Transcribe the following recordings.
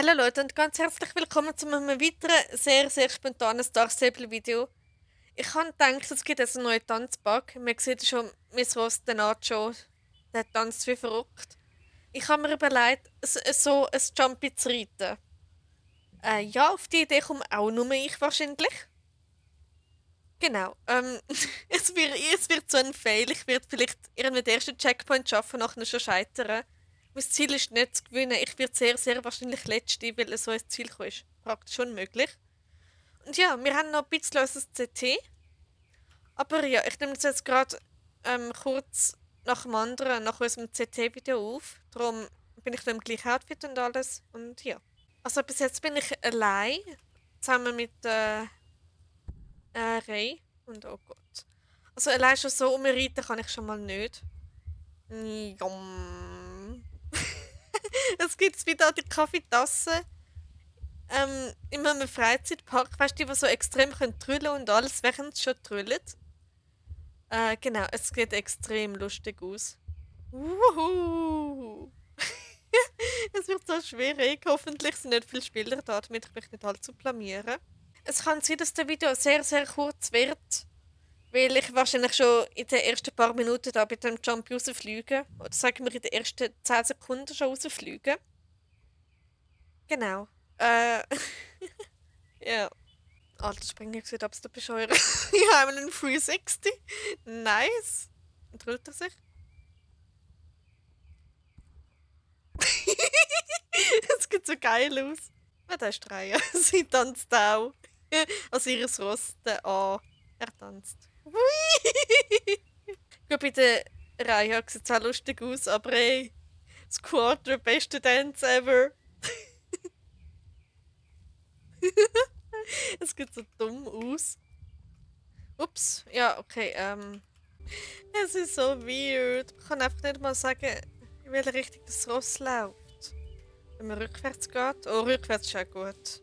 Hallo Leute und ganz herzlich willkommen zu einem weiteren sehr spontanen Star Stable Video. Ich habe gedacht, es gibt jetzt einen neuen Tanzbug. Man sieht schon, Miss Ross, der Nacho, der tanzt wie verrückt. Ich habe mir überlegt, so ein Jumpy zu reiten. Ja, auf die Idee komme auch nur ich wahrscheinlich. Genau. Es wird so ein Fail. Ich werde vielleicht irgendwie den ersten Checkpoint schaffen, nachher schon scheitern. Mein Ziel ist nicht zu gewinnen. Ich werde sehr wahrscheinlich Letzte, weil so ein Ziel kommen ist. Praktisch unmöglich. Und ja, wir haben noch ein bisschen unser CT. Aber ja, ich nehme das jetzt gerade kurz nach dem anderen, nach unserem CT-Video auf. Darum bin ich noch im gleichen Outfit und alles. Und ja. Also bis jetzt bin ich allein. Zusammen mit Ray. Und oh Gott. Also allein schon so umreiten kann ich schon mal nicht. Jom. Es gibt wieder die Kaffeetasse. In einem Freizeitpark, weißt du, die so extrem können trüllen und alles, während sie schon trüllen. Genau, es geht extrem lustig aus. Wuhu! Es wird so schwierig. Hoffentlich sind nicht viele Spieler da, damit ich mich nicht allzu blamieren. Es kann sein, dass das Video sehr kurz wird, weil ich wahrscheinlich schon in den ersten paar Minuten da bei dem Jump rausfliege. Oder sagen wir in den ersten 10 Sekunden schon rausfliege. Genau. Äh, ja. Alter Springer sieht absolut bescheuert. Ich habe einen 360. Nice. Und drüllt er sich? Es sieht so geil aus. Ah, da ist Raya. Sie tanzt auch. Also ihres Ross, der A. Er tanzt. Hui! Ich glaube, bei der Raya sieht es auch lustig aus, aber ey, Squad, der beste Dance ever. Es sieht so dumm aus. Ups, ja, okay, es ist so weird. Man kann einfach nicht mal sagen, in welche Richtung das Ross läuft. Wenn man rückwärts geht. Oh, rückwärts ist auch gut.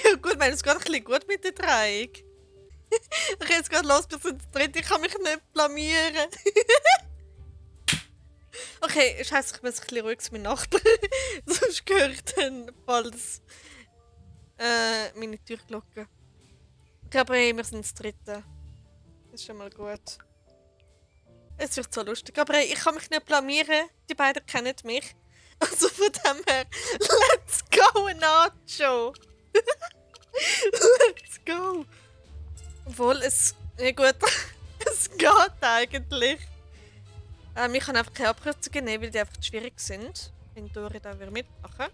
Ja gut, meine, es geht ein bisschen gut mit der Dreieck. Ich jetzt gerade los bis ins dritte, ich kann mich nicht blamieren. Okay, scheiße, ich muss ein bisschen ruhig zu meinem Nachbarn. Sonst höre ich dann bald meine Türglocke. Ich glaube, hey, wir sind das dritte. Das ist schon mal gut. Es wird so lustig. Aber hey, ich kann mich nicht blamieren. Die beiden kennen mich. Also von dem her, let's go, Nacho! Let's go! Obwohl, ja gut, es geht eigentlich. Ich kann einfach keine Abkürzungen nehmen, weil die einfach zu schwierig sind. Wenn Dori da wieder mitmachen.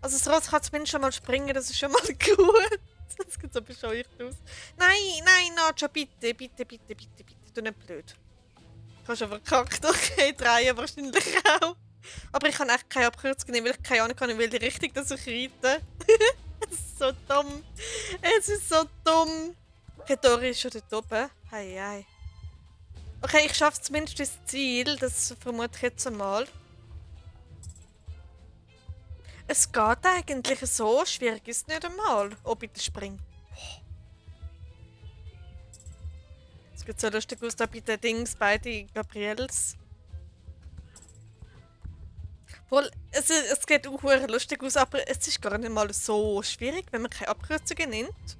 Also das Ross kann zumindest schon mal springen, das ist schon mal gut. Das sieht so bescheuert aus. Nein, Nacho, bitte. Du nicht blöd. Ich habe schon verkackt. Okay, drehen wahrscheinlich auch. Aber ich kann echt keine Abkürzung nehmen, weil ich keine Ahnung habe, in welche Richtung das ich reite. Es ist so dumm. Es ist so dumm. Okay, Dori ist schon dort oben. Hei. Okay, ich schaffe zumindest das Ziel. Das vermute ich jetzt einmal. Es geht eigentlich so. Schwierig ist es nicht einmal. Oh, bitte spring. Es geht so lustig aus da bei den Dings, beide Gabriels. Wohl, es geht auch lustig aus, aber es ist gar nicht mal so schwierig, wenn man keine Abkürzungen nimmt.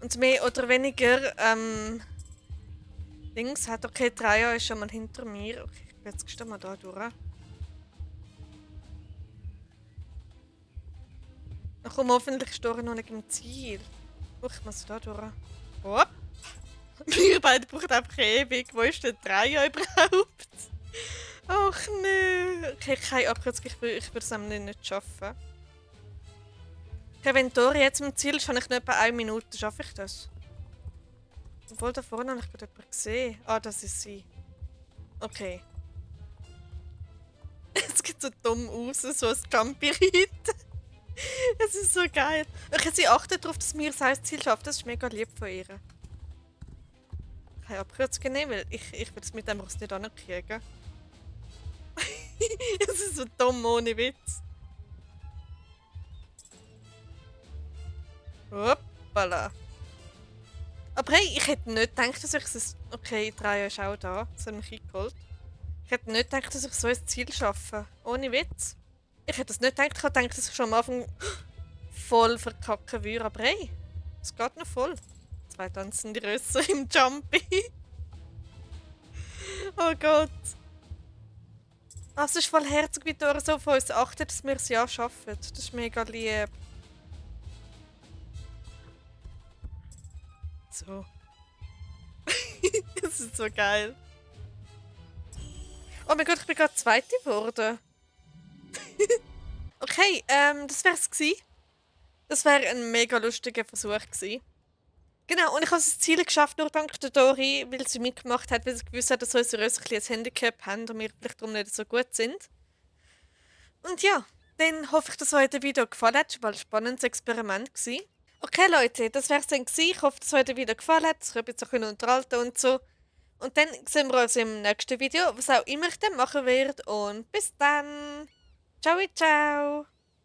Und mehr oder weniger, Dings hat. Okay, Dreier ist schon mal hinter mir. Okay, ich bin jetzt mal da durch. Na komm, hoffentlich ist Dora noch nicht im Ziel. Oh, ich muss da durch. Hopp. Wir beide brauchen einfach ewig. Wo ist der Dreier überhaupt? Ach nö. Okay, keine Abkürzung. Ich würde es nicht schaffen. Okay, wenn Dora jetzt im Ziel ist, habe ich nicht etwa 1 Minute. Schaffe ich das? Obwohl, da vorne habe ich gerade jemanden gesehen. Ah, das ist sie. Okay. Es sieht so dumm aus, so ein Jumpy-Reiten. Es ist so geil. Okay, sie achtet darauf, dass wir das Ziel schaffen. Das ist mega lieb von ihr. Keine Abkürzung nehmen, weil ich will es mit dem Ross nicht ankriegen. Es ist so dumm, ohne Witz. Hoppala. Aber hey, ich hätte nicht gedacht, dass ich es... Okay, 3 ist auch da. Das hat mich eingeholt. Ich hätte nicht gedacht, dass ich so ein Ziel schaffe. Ohne Witz. Ich hätte es nicht gedacht. Ich hätte gedacht, dass ich schon am Anfang voll verkacken würde. Aber hey, es geht noch voll. Zwei tanzende Rösser im Jumpy. Oh Gott. Ah, es ist voll herzig, wie Dora so auf uns achtet, dass wir es ja schaffen. Das ist mega lieb. So. Das ist so geil. Oh mein Gott, ich bin gerade Zweite geworden. Okay, das wär's gewesen. Das wäre ein mega lustiger Versuch gewesen. Genau, und ich habe das Ziel geschafft, nur dank der Dori, weil sie mitgemacht hat, weil sie gewusst hat, dass unsere Rösser ein Handicap haben und wir vielleicht darum nicht so gut sind. Und ja, dann hoffe ich, dass euch das Video gefallen hat. Es war ein spannendes Experiment gewesen. Okay Leute, das wär's dann gewesen. Ich hoffe, dass euch das Video gefallen hat, dass ihr euch ein bisschen unterhalten und so. Und dann sehen wir uns im nächsten Video, was auch immer ich dann machen werde. Und bis dann. Ciao, ciao.